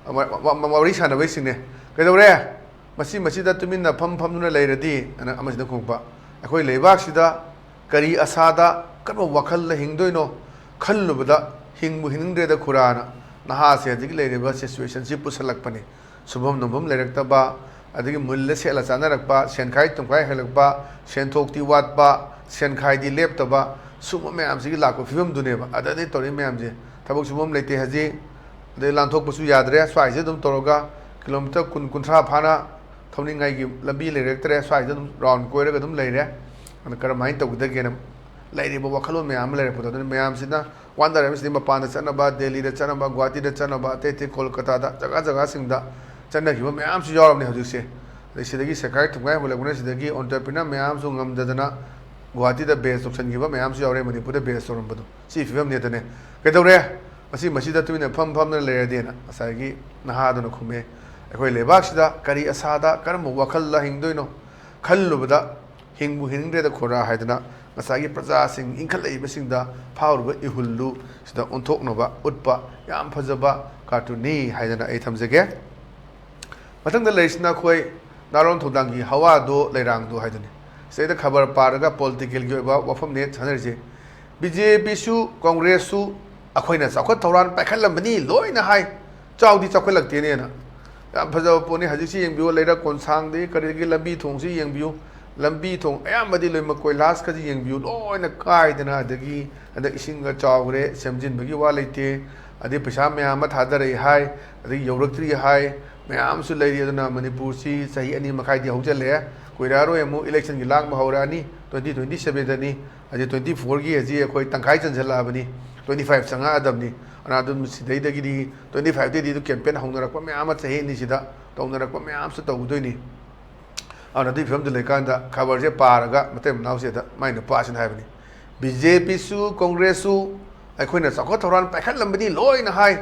ꯋꯥ-, ꯋꯥ-, ꯋꯥꯔꯤ ꯁꯥꯟꯅꯕꯩꯁꯤꯡꯅꯦ꯫ "ꯀꯩꯗꯧꯔꯦ? ꯃꯁꯤ ꯃꯁꯤꯗ ꯇꯨꯃꯤꯟꯅ ꯐꯝ ꯐꯝꯗꯨꯅ ꯂꯩꯔꯗꯤ?" ꯑꯅ ꯑꯃꯁꯤꯅ ꯈꯨꯝꯃꯛꯄ꯫ "ꯑꯩꯈꯣꯏ ꯂꯩꯕꯥꯛꯁꯤꯗ ꯀꯔꯤ ꯑꯁꯥꯗ, ꯀꯔꯝꯕ ꯋꯥꯈꯜꯗ ꯍꯤꯡꯗꯣꯏꯅꯣ? ꯈꯜꯂꯨꯕꯗ ꯍꯤꯡꯕꯨ ꯍꯤꯡꯅꯤꯡꯗ꯭ꯔꯦꯗ ꯈꯨꯔꯥꯅ" ꯅꯍꯥꯁꯦ ꯍꯧꯖꯤꯛ ꯂꯩꯔꯤꯕ ꯁꯤꯆꯨꯋꯦꯁꯟꯁꯤ ꯄꯨꯁꯜꯂꯛꯄꯅꯤ꯫ ꯁꯨꯐꯝ ꯅꯣꯝꯐꯝ ꯂꯩꯔꯛꯇꯕ, ꯑꯗꯒꯤ ꯃꯨꯜꯂ ꯁꯦꯠꯂ ꯆꯥꯅꯔꯛꯄ, ꯁꯦꯟꯈꯥꯏ ꯊꯨꯝꯈꯥꯏ ꯍꯦꯜꯂꯛꯄ, ꯁꯦꯟꯊꯣꯛꯇꯤ ꯋꯥꯠꯄ, ꯁꯦꯟꯈꯥꯏꯗꯤ ꯂꯦꯞꯇꯕ, ꯁꯨꯝꯕ ꯃꯌꯥꯝꯁꯤꯒꯤ ꯂꯥꯛꯄ ꯐꯤꯕꯝꯗꯨꯅꯦꯕ꯫ ꯑꯗꯨꯗꯩ ꯇꯧꯔꯛꯏ ꯃꯌꯥꯝꯁꯦ, ꯊꯕꯛ ꯁꯨꯐꯝ ꯂꯩꯇꯦ ꯍꯧꯖꯤꯛ, ꯑꯗꯩ ꯂꯥꯟꯊꯣꯛꯄꯁꯨ ꯌꯥꯗ꯭ꯔꯦ꯫ ꯁ꯭ꯋꯥꯏꯁꯦ ꯑꯗꯨꯝ ꯇꯧꯔꯒ ꯀꯤꯂꯣꯃꯤꯇꯔ ꯀꯨꯟ, ꯀꯨꯟꯊ꯭ꯔꯥ ꯐꯥꯅ ꯊꯧꯅꯤꯡꯉꯥꯏꯒꯤ ꯂꯝꯕꯤ ꯂꯩꯔꯛꯇ꯭ꯔꯦ꯫ ꯁ꯭ꯋꯥꯏꯗ ꯑꯗꯨꯝ ꯔꯥꯎꯟ ꯀꯣꯏꯔꯒ ꯑꯗꯨꯝ ꯂꯩꯔꯦ꯫ ꯑꯗꯨꯅ ꯀꯔꯝꯍꯥꯏꯅ ꯇꯧꯒꯗꯒꯦꯅ ꯂꯩꯔꯤꯕ ꯋꯥꯈꯜꯂꯣꯟ ꯃꯌꯥꯝ ꯑꯃ ꯂꯩꯔꯛꯄꯗꯣ, ꯑꯗꯨꯅ ꯃꯌꯥꯝꯁꯤꯅ ꯋꯥꯟꯗꯔꯦ꯫ ꯁꯤꯗꯤ ꯃꯄꯥꯟꯗ ꯆꯠꯅꯕ, ꯗꯦꯜꯂꯤꯗ ꯆꯠꯅꯕ, ꯒꯨꯍꯥꯇꯤꯗ ꯆꯠꯅꯕ, ꯑꯇꯩ ꯑꯇꯩ ꯀꯣꯜꯀꯇꯥꯗ, ꯖꯒꯥ ꯖꯒꯥꯁꯤꯡꯗ ꯆꯠꯅꯈꯤꯕ ꯃꯌꯥꯝꯁꯨ ꯌꯥꯎꯔꯕꯅꯤ ꯍꯧꯖꯤꯛꯁꯦ꯫ ꯑꯗꯩ ꯁꯤꯗꯒꯤ ꯁꯦꯈꯥꯏ ꯊꯨꯝꯈꯥꯏ ꯍꯧꯒꯠꯂꯛꯄꯅ ꯁꯤꯗꯒꯤ entrepreneur ꯃꯌꯥꯝꯁꯨ ꯉꯝꯗꯗꯅ ꯒꯨꯍꯥꯇꯤꯗ ꯕꯦꯁ ꯇꯧꯁꯟꯈꯤꯕ ꯃꯌꯥꯝꯁꯨ ꯌꯥꯎꯔꯦ, ꯃꯅꯤꯄꯨꯔꯗ ꯕꯦꯁ ꯇꯧꯔꯝꯕꯗꯣ꯫ ꯁꯤ ꯐꯤꯕꯝꯅꯦꯗꯅꯦ꯫ "ꯀꯩꯗꯧꯔꯦ? ꯃꯁꯤ ꯃꯁꯤꯗ ꯇꯨꯃꯤꯟꯅ ꯐꯝ ꯐꯝꯗꯅ ꯂꯩꯔꯗꯤꯅ" ꯉꯁꯥꯏꯒꯤ ꯅꯍꯥꯗꯨꯅ ꯈꯨꯝꯃꯦ꯫ "ꯑꯩꯈꯣꯏ ꯂꯩꯕꯥꯛꯁꯤꯗ ꯀꯔꯤ ꯑꯁꯥꯗ, ꯀꯔꯝꯕ ꯋꯥꯈꯜꯗ ꯍꯤꯡꯗꯣꯏꯅꯣ? ꯈꯜꯂꯨꯕꯗ ꯍꯤꯡꯕꯨ ꯍꯤꯡꯅꯤꯡꯗ꯭ꯔꯦꯗ ꯈꯨꯔꯥ" ꯍꯥꯏꯗꯅ ꯉꯁꯥꯏꯒꯤ ꯄ꯭ꯔꯖꯥꯁꯤꯡ, ꯏꯟꯈꯠꯂꯛꯏꯕꯁꯤꯡꯗ ꯐꯥꯎꯔꯤꯕ ꯏꯍꯨꯜꯗꯨ ꯁꯤꯗ ꯑꯣꯟꯊꯣꯛꯅꯕ ꯎꯠꯄ ꯌꯥꯝ ꯐꯖꯕ ꯀꯥꯔꯇꯨꯟꯅꯤ ꯍꯥꯏꯗꯅ ꯑꯩ ꯊꯝꯖꯒꯦ꯫ ꯃꯊꯪꯗ ꯂꯩꯔꯤꯁꯤꯅ ꯑꯩꯈꯣꯏ ꯅꯥꯔꯣꯟ ꯊꯧꯗꯥꯡꯒꯤ "ꯍꯋꯥꯗꯣ ꯂꯩꯔꯥꯡꯗꯣ" ꯍꯥꯏꯗꯨꯅꯤ꯫ ꯁꯤꯗꯩꯗ ꯈꯕꯔ ꯄꯥꯔꯒ ꯄꯣꯂꯤꯇꯤꯀꯦꯜꯒꯤ ꯑꯣꯏꯕ ꯋꯥꯐꯝꯅꯦ ꯁꯥꯟꯅꯔꯤꯁꯦ꯫ "ꯕꯤ ꯖꯦ ꯄꯤꯁꯨ ꯀꯣꯡꯒ꯭ꯔꯦꯁꯁꯨ ꯑꯩꯈꯣꯏꯅ ꯆꯥꯎꯈꯠ ꯊꯧꯔꯥꯡ ꯄꯥꯏꯈꯠꯂꯝꯕꯅꯤ ꯂꯣꯏꯅ ꯍꯥꯏ, ꯆꯥꯎꯗꯤ ꯆꯥꯎꯈꯠꯂꯛꯇꯦꯅꯦꯅ"꯫ ꯌꯥꯝ ꯐꯖꯕ ꯄꯣꯠꯅꯤ꯫ ꯍꯧꯖꯤꯛꯁꯤ ꯌꯦꯡꯕꯤꯌꯨ, ꯂꯩꯔꯛ ꯀꯣꯟꯁꯥꯡꯗꯒꯤ ꯀꯔꯤꯗꯒꯤ ꯂꯝꯕꯤ ꯊꯣꯡꯁꯤ ꯌꯦꯡꯕꯤꯌꯨ, ꯂꯝꯕꯤ ꯊꯣꯡ ꯑꯌꯥꯝꯕꯗꯤ ꯂꯣꯏꯅꯃꯛ ꯀꯣꯏꯂꯥꯁꯀꯁꯤ ꯌꯦꯡꯕꯤꯌꯨ, ꯂꯣꯏꯅ ꯀꯥꯏꯗꯅ, ꯑꯗꯒꯤ ꯍꯟꯗꯛ ꯏꯁꯤꯡꯒ ꯆꯥꯎꯈ꯭ꯔꯦ, ꯁꯦꯝꯖꯤꯟꯕꯒꯤ ꯋꯥ ꯂꯩꯇꯦ꯫ ꯑꯗꯩ ꯄꯩꯁꯥ ꯃꯌꯥꯝ ꯑꯃ ꯊꯥꯗꯔꯛꯏ ꯍꯥꯏ, ꯑꯗꯒꯤ ꯌꯧꯔꯛꯇ꯭ꯔꯤ ꯍꯥꯏ, ꯃꯌꯥꯝ ꯑꯃꯁꯨ ꯂꯩꯔꯤ꯫ ꯑꯗꯨꯅ ꯃꯅꯤꯄꯨꯔꯁꯤ ꯆꯍꯤ ꯑꯅꯤ ꯃꯈꯥꯏꯗꯤ ꯍꯧꯖꯤꯜꯂꯛꯑꯦ, ꯀꯨꯏꯔꯛꯑꯔꯣꯏ, ꯑꯃꯨꯛ ꯏꯂꯦꯛꯁꯟꯒꯤ ꯂꯥꯡꯕ ꯍꯧꯔꯛꯑꯅꯤ, ꯇ꯭ꯋꯦꯟꯇꯤ ꯇ꯭ꯋꯦꯟꯇꯤ ꯁꯕꯦꯟꯗꯅꯤ꯫ ꯍꯧꯖꯤꯛ ꯇ꯭ꯋꯦꯟꯇꯤ ꯐꯣꯔꯒꯤ ꯍꯧꯖꯤꯛ ꯑꯩꯈꯣꯏ ꯇꯪꯈꯥꯏ ꯆꯟꯁꯤꯜꯂꯛꯑꯕꯅꯤ, ꯇ꯭ꯋꯦꯟꯇꯤ ꯐꯥꯏꯚ ꯆꯪꯉꯛꯑꯗꯕꯅꯤ꯫ ꯑꯗꯨꯅ ꯑꯗꯨꯝ ꯁꯤꯗꯩꯗꯒꯤꯗꯤ ꯇ꯭ꯋꯦꯟꯇꯤ ꯐꯥꯏꯚꯇꯩꯗꯤ ꯑꯗꯨ ꯀꯦꯝꯄꯦꯟ ꯍꯧꯅꯔꯛꯄ ꯃꯌꯥꯝ ꯑꯃ ꯆꯍꯤ ꯑꯅꯤꯁꯤꯗ ꯇꯧꯅꯔꯛꯄ ꯃꯌꯥꯝꯁꯨ ꯇꯧꯒꯗꯣꯏꯅꯤ꯫ ꯑꯗꯨꯅ ꯑꯗꯨꯒꯤ ꯐꯤꯕꯝꯗ ꯂꯩꯀꯥꯟꯗ ꯈꯕꯔꯁꯦ ꯄꯥꯔꯒ ꯃꯇꯩ ꯃꯅꯥꯎꯁꯤꯗ ꯃꯥꯏ ꯅꯨꯄꯥꯁꯤꯅ ꯍꯥꯏꯕꯅꯤ, "ꯕꯤ ꯖꯦ ꯄꯤꯁꯨ ꯀꯣꯡꯒ꯭ꯔꯦꯁꯁꯨ ꯑꯩꯈꯣꯏꯅ ꯆꯥꯎꯈꯠ ꯊꯧꯔꯥꯡ ꯄꯥꯏꯈꯠꯂꯝꯕꯅꯤ ꯂꯣꯏꯅ ꯍꯥꯏ,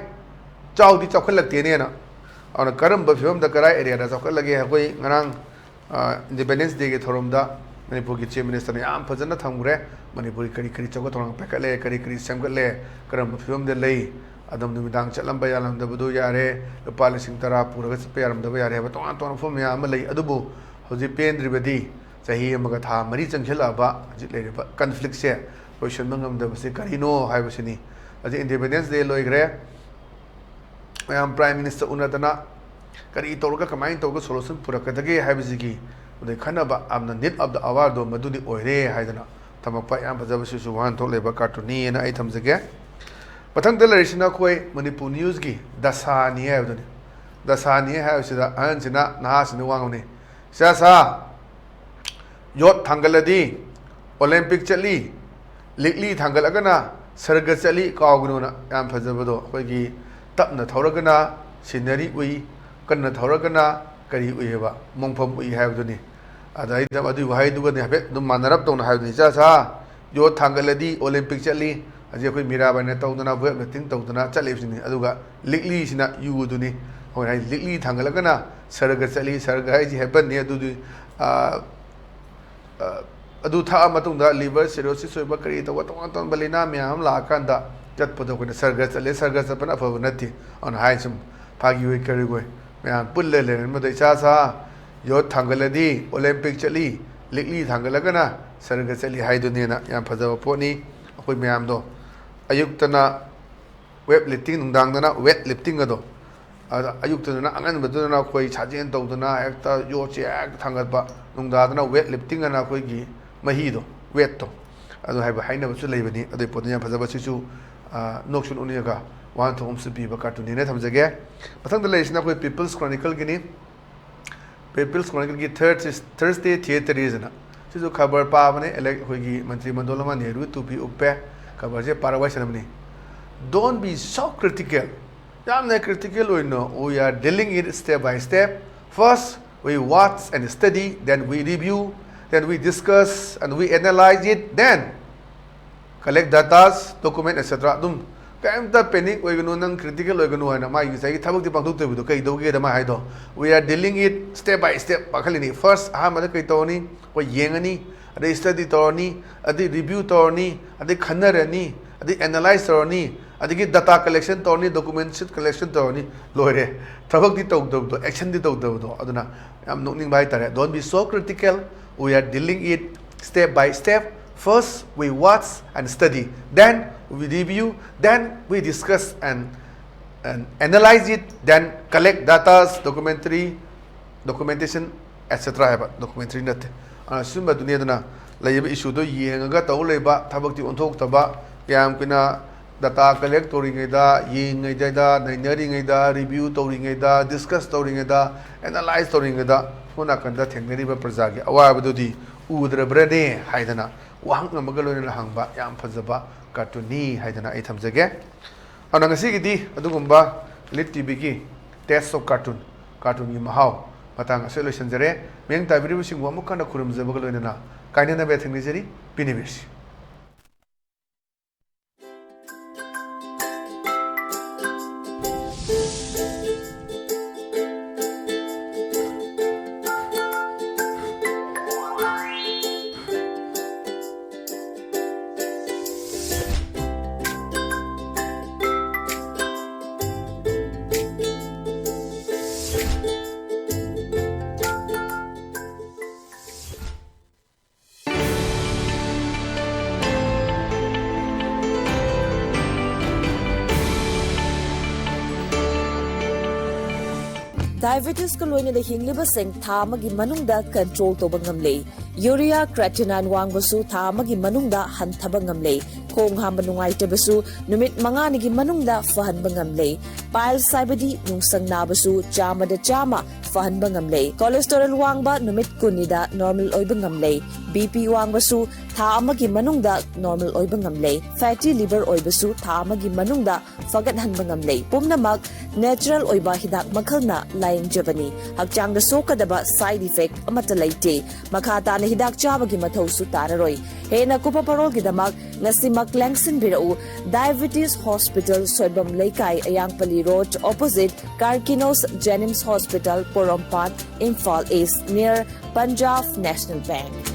ꯆꯥꯎꯗꯤ ꯆꯥꯎꯈꯠꯂꯛꯇꯦꯅꯦꯅ"꯫ ꯑꯗꯨꯅ ꯀꯔꯝꯕ ꯐꯤꯕꯝꯗ ꯀꯔꯥꯏ ꯑꯦꯔꯤꯌꯥꯗ ꯆꯥꯎꯈꯠꯂꯒꯦ? ꯑꯩꯈꯣꯏ ꯉꯔꯥꯡ, ꯑ, ꯏꯟꯗꯤꯄꯦꯟꯗꯦꯟꯁ ꯗꯦꯒꯤ ꯊꯧꯔꯝꯗ ꯃꯅꯤꯄꯨꯔꯒꯤ ꯆꯤꯐ ꯃꯤꯅꯤꯁꯇꯔꯅ ꯌꯥꯝ ꯐꯖꯅ ꯊꯝꯈ꯭ꯔꯦ꯫ ꯃꯅꯤꯄꯨꯔꯒꯤ ꯀꯔꯤ ꯀꯔꯤ ꯆꯥꯎꯈꯠ ꯊꯧꯔꯥꯡ ꯄꯥꯏꯈꯠꯂꯦ, ꯀꯔꯤ ꯀꯔꯤ ꯁꯦꯝꯒꯠꯂꯦ, ꯀꯔꯝꯕ ꯐꯤꯕꯝꯗ ꯂꯩ, ꯑꯗꯨꯝ ꯅꯨꯃꯤꯗꯥꯡ ꯆꯠꯂꯝꯕ ꯌꯥꯔꯝꯗꯕꯗꯨ ꯌꯥꯔꯦ, ꯂꯨꯄꯥ ꯂꯤꯁꯤꯡ ꯇꯔꯥ ꯄꯨꯔꯒ ꯆꯠꯄ ꯌꯥꯔꯝꯗꯕ ꯌꯥꯔꯦ ꯍꯥꯏꯕ ꯇꯣꯉꯥꯟ ꯇꯣꯉꯥꯟꯕ ꯋꯥꯐꯝ ꯃꯌꯥꯝ ꯑꯃ ꯂꯩ꯫ ꯑꯗꯨꯕꯨ ꯍꯧꯖꯤꯛ ꯄꯦꯟꯗ꯭ꯔꯤꯕꯗꯤ ꯆꯍꯤ ꯑꯃꯒ ꯊꯥ ꯃꯔꯤ ꯆꯪꯁꯤꯜꯂꯛꯑꯕ ꯍꯧꯖꯤꯛ ꯂꯩꯔꯤꯕ ꯀꯟꯐ꯭ꯂꯤꯛꯁꯦ ꯂꯣꯏꯁꯤꯟꯕ ꯉꯝꯗꯕꯁꯦ ꯀꯔꯤꯅꯣ ꯍꯥꯏꯕꯁꯤꯅꯤ꯫ ꯍꯧꯖꯤꯛ ꯏꯟꯗꯤꯄꯦꯟꯗꯦꯟꯁ ꯗꯦ ꯂꯣꯏꯈ꯭ꯔꯦ, ꯃꯌꯥꯝ ꯄ꯭ꯔꯥꯏꯝ ꯃꯤꯅꯤꯁꯇꯔ ꯎꯅꯗꯅ ꯀꯔꯤ ꯇꯧꯔꯒ ꯀꯃꯥꯏꯅ ꯇꯧꯔꯒ ꯁꯣꯂꯨꯁꯟ ꯄꯨꯔꯛꯀꯗꯒꯦ ꯍꯥꯏꯕꯁꯤꯒꯤ ꯑꯗꯩ ꯈꯟꯅꯕ ꯌꯥꯝꯅ ꯅꯤꯗ ꯑꯣꯐ ꯗ ꯑꯋꯥꯔꯗꯣ ꯃꯗꯨꯗꯤ ꯑꯣꯏꯔꯦ ꯍꯥꯏꯗꯅ ꯊꯝꯃꯛꯄ ꯌꯥꯝ ꯐꯖꯕꯁꯤꯁꯨ ꯋꯥꯍꯟꯊꯣꯛ ꯂꯩꯕ ꯀꯥꯔꯇꯨꯟꯅꯤꯅ ꯑꯩ ꯊꯝꯖꯒꯦ꯫ ꯃꯊꯪꯗ ꯂꯩꯔꯤꯁꯤꯅ ꯑꯩꯈꯣꯏ ꯃꯅꯤꯄꯨꯔ ꯅ꯭ꯌꯨꯁꯀꯤ ꯗꯁꯥꯅꯤ ꯍꯥꯏꯕꯗꯨꯅꯤ꯫ ꯗꯁꯥꯅꯤ ꯍꯥꯏꯕꯁꯤꯗ ꯑꯍꯟꯁꯤꯅ ꯅꯍꯥꯁꯤꯡꯗ ꯋꯥ ꯉꯥꯡꯅꯩ, "ꯏꯆꯥꯁꯥ, ꯌꯣꯠ ꯊꯥꯡꯒꯠꯂꯗꯤ ꯑꯣꯂꯦꯝꯄꯤꯛ ꯆꯠꯂꯤ, ꯂꯤꯛꯂꯤ ꯊꯥꯡꯒꯠꯂꯒꯅ ꯁꯔꯒ ꯆꯠꯂꯤ, ꯀꯥꯎꯒꯅꯨꯅ"꯫ ꯌꯥꯝ ꯐꯖꯕꯗꯣ, ꯑꯩꯈꯣꯏꯒꯤ ꯇꯞꯅ ꯊꯧꯔꯒꯅ ꯁꯤꯅꯔꯤ ꯎꯏ, ꯀꯟꯅ ꯊꯧꯔꯒꯅ ꯀꯔꯤ ꯎꯏ ꯍꯥꯏꯕ, ꯃꯣꯡꯐꯝ ꯎꯏ ꯍꯥꯏꯕꯗꯨꯅꯤ꯫ ꯑꯗꯩꯗ ꯑꯗꯨꯒꯤ ꯋꯥꯍꯩꯗꯨꯒꯗꯤ ꯍꯥꯏꯐꯦꯠ ꯑꯗꯨꯝ ꯃꯥꯟꯅꯔꯞ ꯇꯧꯅ ꯍꯥꯏꯕꯗꯨꯅꯤ꯫ "ꯏꯆꯥꯁꯥ, ꯌꯣꯠ ꯊꯥꯡꯒꯠꯂꯗꯤ ꯑꯣꯂꯦꯝꯄꯤꯛ ꯆꯠꯂꯤ", ꯍꯧꯖꯤꯛ ꯑꯩꯈꯣꯏ ꯃꯤꯔꯥꯕꯥꯏꯅ ꯇꯧꯗꯅ, ꯋꯦꯠ ꯂꯤꯐꯇꯤꯡ ꯇꯧꯗꯅ ꯆꯠꯂꯤꯕꯁꯤꯅꯤ꯫ ꯑꯗꯨꯒ ꯂꯤꯛꯂꯤꯁꯤꯅ ꯌꯨꯗꯨꯅꯤ꯫ ꯑꯩꯈꯣꯏꯅ ꯍꯥꯏ ꯂꯤꯛꯂꯤ ꯊꯥꯡꯒꯠꯂꯒꯅ ꯁꯔꯒ ꯆꯠꯂꯤ, ꯁꯔꯒ ꯍꯥꯏꯁꯤ ꯍꯦꯕꯟꯅꯤ꯫ ꯑꯗꯨꯗꯤ, ꯑ, ꯑ, ꯑꯗꯨ ꯊꯛꯑ ꯃꯇꯨꯡꯗ ꯂꯤꯚꯔ ꯁꯤꯔꯣꯁꯤꯁ ꯑꯣꯏꯕ ꯀꯔꯤ ꯇꯧꯕ ꯇꯣꯉꯥꯟ ꯇꯣꯉꯥꯟꯕ ꯂꯥꯏꯅꯥ ꯃꯌꯥꯝ ꯑꯃ ꯂꯥꯛꯑꯀꯥꯟꯗ ꯆꯠꯄꯗꯣ ꯑꯩꯈꯣꯏꯅ ꯁꯔꯒ ꯆꯠꯂꯦ, ꯁꯔꯒ ꯆꯠꯄꯅ ꯑꯐꯕ ꯅꯠꯇꯦ꯫ ꯑꯗꯨꯅ ꯍꯥꯏ ꯁꯨꯝ ꯐꯥꯒꯤ ꯑꯣꯏ ꯀꯔꯤ ꯑꯣꯏ ꯃꯌꯥꯝ ꯄꯨꯜꯂ ꯂꯩꯔꯦ꯫ ꯃꯗꯨ ꯏꯆꯥ ꯁꯥ ꯌꯣꯠ ꯊꯥꯡꯒꯠꯂꯗꯤ ꯑꯣꯂꯦꯝꯄꯤꯛ ꯆꯠꯂꯤ, ꯂꯤꯛꯂꯤ ꯊꯥꯡꯒꯠꯂꯒꯅ ꯁꯔꯒ ꯆꯠꯂꯤ ꯍꯥꯏꯗꯨꯅꯦꯅ ꯌꯥꯝ ꯐꯖꯕ ꯄꯣꯠꯅꯤ꯫ ꯑꯩꯈꯣꯏ ꯃꯌꯥꯝꯗꯣ ꯑꯌꯨꯛꯇꯅ ꯋꯦꯠ ꯂꯤꯐꯇꯤꯡ, ꯅꯨꯡꯗꯥꯡꯗꯅ ꯋꯦꯠ ꯂꯤꯐꯇꯤꯡ ꯑꯗꯣ ꯑꯗ ꯑꯌꯨꯛꯇꯗꯅ ꯑꯉꯟꯕꯗꯨꯗꯅ ꯑꯩꯈꯣꯏ ꯁꯥꯖꯦꯜ ꯇꯧꯗꯅ ꯍꯦꯛꯇ ꯌꯣꯠꯁꯦ ꯍꯦꯛꯇ ꯊꯥꯡꯒꯠꯄ, ꯅꯨꯡꯗꯥꯡꯗꯅ weight lifting ꯑꯅ ꯑꯩꯈꯣꯏꯒꯤ ꯃꯍꯤꯗꯣ, weightꯇꯣ, ꯑꯗꯨ ꯍꯥꯏꯕ ꯍꯥꯏꯅꯕꯁꯨ ꯂꯩꯕꯅꯤ꯫ ꯑꯗꯨꯒꯤ ꯄꯣꯠꯇꯨ ꯌꯥꯝ ꯐꯖꯕ, ꯁꯤꯁꯨ ꯑ, ꯅꯣꯛꯁꯨ ꯅꯣꯛꯅꯤꯡꯉꯒ ꯋꯥꯍꯟꯊꯣꯛ ꯑꯃꯁꯨ ꯄꯤꯕ cartoonꯅꯦꯅ ꯊꯝꯖꯒꯦ꯫ ꯃꯊꯪꯗ ꯂꯩꯔꯤꯁꯤꯅ ꯑꯩꯈꯣꯏ People's Chronicleꯒꯤꯅꯤ꯫ People's Chronicleꯒꯤ Thurs- Thursday Theateries ꯑꯅ, ꯁꯤꯁꯨ ꯈꯕꯔ ꯄꯥꯕꯅꯦ꯫ ꯑꯦꯂꯦꯛ ꯑꯩꯈꯣꯏꯒꯤ ꯃꯟꯇ꯭ꯔꯤ ꯃꯟꯗꯣꯜ ꯑꯃ ꯅꯦꯍꯔꯨ ꯇꯨꯄꯤ ꯎꯞꯄꯦ, ꯈꯕꯔꯁꯦ ꯄꯥꯔ ꯋꯥꯏ ꯁꯅꯕꯅꯤ꯫ Don't be so critical. ꯌꯥꯝꯅ critical ꯑꯣꯏꯅꯣ. We are dealing it step by step. First we watch and study, then we review, then we discuss and we analyze it, then collect datas, document, et cetera. ꯑꯗꯨꯝ ꯀꯩꯝꯇ panic ꯑꯣꯏꯒꯅꯨ, ꯅꯪ critical ꯑꯣꯏꯒꯅꯨ ꯍꯥꯏꯅ ꯃꯥꯒꯤ ꯉꯁꯥꯏꯒꯤ ꯊꯕꯛꯇꯤ ꯄꯥꯡꯊꯣꯛꯇꯣꯏꯕꯗꯣ ꯀꯩꯗꯧꯒꯦꯗ ꯃꯥ ꯍꯥꯏꯗꯣ, we are dealing it step by step ꯄꯥꯈꯠꯂꯤꯅꯤ꯫ First ꯑꯍꯥꯟꯕꯗ ꯀꯩ ꯇꯧꯔꯅꯤ? ꯑꯩꯈꯣꯏ ꯌꯦꯡꯉꯅꯤ, ꯑꯗꯩ study ꯇꯧꯔꯅꯤ, ꯑꯗꯩ review ꯇꯧꯔꯅꯤ, ꯑꯗꯩ ꯈꯟꯅꯔꯅꯤ, ꯑꯗꯩ analyze ꯇꯧꯔꯅꯤ, ꯑꯗꯒꯤ data collection ꯇꯧꯔꯅꯤ, document collection ꯇꯧꯔꯅꯤ, ꯂꯣꯏꯔꯦ꯫ ꯊꯕꯛꯇꯤ ꯇꯧꯗꯕꯗꯣ, actionꯗꯤ ꯇꯧꯗꯕꯗꯣ꯫ ꯑꯗꯨꯅ ꯌꯥꯝ ꯅꯣꯛꯅꯤꯡꯕ ꯍꯥꯏꯇꯥꯔꯦ꯫ Don't be so critical. We are dealing it step by step. First we watch and study, then we review, then we discuss and, and analyze it, then collect datas, documentary, documentation, et cetera ꯍꯥꯏꯕ, documentary ꯅꯠꯇꯦ꯫ ꯑ, ꯁꯤꯒꯨꯝꯕꯗꯨꯅꯤ꯫ ꯑꯗꯨꯅ ꯂꯩꯔꯤꯕ issueꯗꯣ ꯌꯦꯡꯉꯒ ꯇꯧ ꯂꯩꯕ, ꯊꯕꯛꯇꯤ ꯑꯣꯟꯊꯣꯛꯇꯕ, ꯀꯌꯥꯝ ꯀꯨꯏꯅ data collect ꯇꯧꯔꯤꯉꯩꯗ, ꯌꯦꯡꯉꯤꯉꯩꯗ, ꯅꯩꯅꯔꯤꯉꯩꯗ, review ꯇꯧꯔꯤꯉꯩꯗ, discuss ꯇꯧꯔꯤꯉꯩꯗ, analyze ꯇꯧꯔꯤꯉꯩꯗ ꯁꯣꯝ ꯅꯥꯀꯟꯗ ꯊꯦꯡꯅꯔꯤꯕ ꯄ꯭ꯔꯖꯥꯒꯤ ꯑꯋꯥꯕꯗꯨꯗꯤ ꯎꯗ꯭ꯔꯕ꯭ꯔꯅꯦ ꯍꯥꯏꯗꯅ ꯋꯥꯍꯪ ꯑꯃꯒ ꯂꯣꯏꯅꯅ ꯍꯪꯕ ꯌꯥꯝ ꯐꯖꯕ cartoonꯅꯤ ꯍꯥꯏꯗꯅ ꯑꯩ ꯊꯝꯖꯒꯦ꯫ ꯑꯗꯨꯅ ꯉꯁꯤꯒꯤꯗꯤ ꯑꯗꯨꯒꯨꯝꯕ Lit TVꯒꯤ Taste of Cartoon, cartoonꯒꯤ ꯃꯍꯥꯎ ꯃꯇꯥꯡ ꯑꯁꯤꯗ ꯂꯣꯏꯁꯤꯟꯖꯔꯦ꯫ ꯃꯤꯠꯌꯦꯡ ꯇꯥꯕꯤꯔꯤꯕꯁꯤꯡꯕꯨ ꯑꯃꯨꯛ ꯍꯟꯅ ꯈꯨꯔꯨꯝꯖꯕꯒ ꯂꯣꯏꯅꯅ ꯀꯥꯏꯅꯅꯕ ꯊꯦꯡꯅꯖꯔꯤ꯫ ꯄꯤꯅꯤꯕꯤꯔꯁꯤ꯫ Diabetesꯀ ꯂꯣꯏꯅꯅ ꯍꯤꯡꯂꯤꯕꯁꯤꯡ ꯊꯥ ꯑꯃꯒꯤ ꯃꯅꯨꯡꯗ control ꯇꯧꯕ ꯉꯝꯂꯦ꯫ Urea creatinine ꯋꯥꯡꯕꯁꯨ ꯊꯥ ꯑꯃꯒꯤ ꯃꯅꯨꯡꯗ ꯍꯟꯊꯕ ꯉꯝꯂꯦ꯫ ꯈꯣꯡ ꯍꯥꯝꯕ ꯅꯨꯡꯉꯥꯏꯇꯕꯁꯨ ꯅꯨꯃꯤꯠ ꯃꯉꯥꯅꯤꯒꯤ ꯃꯅꯨꯡꯗ ꯐꯍꯟꯕ ꯉꯝꯂꯦ꯫ Piles ꯍꯥꯏꯕꯗꯤ ꯅꯨꯡꯁꯪ ꯅꯥꯕꯁꯨ ꯆꯥꯝꯃꯗ ꯆꯥꯝꯃ ꯐꯍꯟꯕ ꯉꯝꯂꯦ꯫ Cholesterol ꯋꯥꯡꯕ ꯅꯨꯃꯤꯠ ꯀꯨꯟꯅꯤꯗ normal ꯑꯣꯏꯕ ꯉꯝꯂꯦ꯫ BP ꯋꯥꯡꯕꯁꯨ ꯊꯥ ꯑꯃꯒꯤ ꯃꯅꯨꯡꯗ normal ꯑꯣꯏꯕ ꯉꯝꯂꯦ꯫ Fatty liver ꯑꯣꯏꯕꯁꯨ ꯊꯥ ꯑꯃꯒꯤ ꯃꯅꯨꯡꯗ ꯐꯒꯠꯍꯟꯕ ꯉꯝꯂꯦ꯫ ꯄꯨꯝꯅꯃꯛ natural ꯑꯣꯏꯕ ꯍꯤꯗꯥꯛ ꯃꯈꯜꯅ ꯂꯥꯌꯦꯡꯖꯕꯅꯤ꯫ ꯍꯛꯆꯥꯡꯗ ꯁꯣꯛꯀꯗꯕ side effect ꯑꯃꯠꯇ ꯂꯩꯇꯦ꯫ ꯃꯈꯥ ꯇꯥꯅ ꯍꯤꯗꯥꯛ ꯆꯥꯕꯒꯤ ꯃꯊꯧꯁꯨ ꯇꯥꯔꯔꯣꯏ꯫ ꯍꯦꯟꯅ ꯀꯨꯞꯄ ꯄꯔꯣꯜꯒꯤꯗꯃꯛ ꯉꯁꯤꯃꯛ ꯂꯦꯡꯁꯤꯟꯕꯤꯔꯛꯎ꯫ Diabetes Hospital, ꯁꯣꯏꯕꯝ ꯂꯩꯀꯥꯏ, ꯑꯌꯥꯡꯄꯜꯂꯤ Road, opposite Karkinos Jenims Hospital, ꯄꯣꯔꯣꯝꯄꯥꯠ, Imphal East, near Punjab National Bank꯫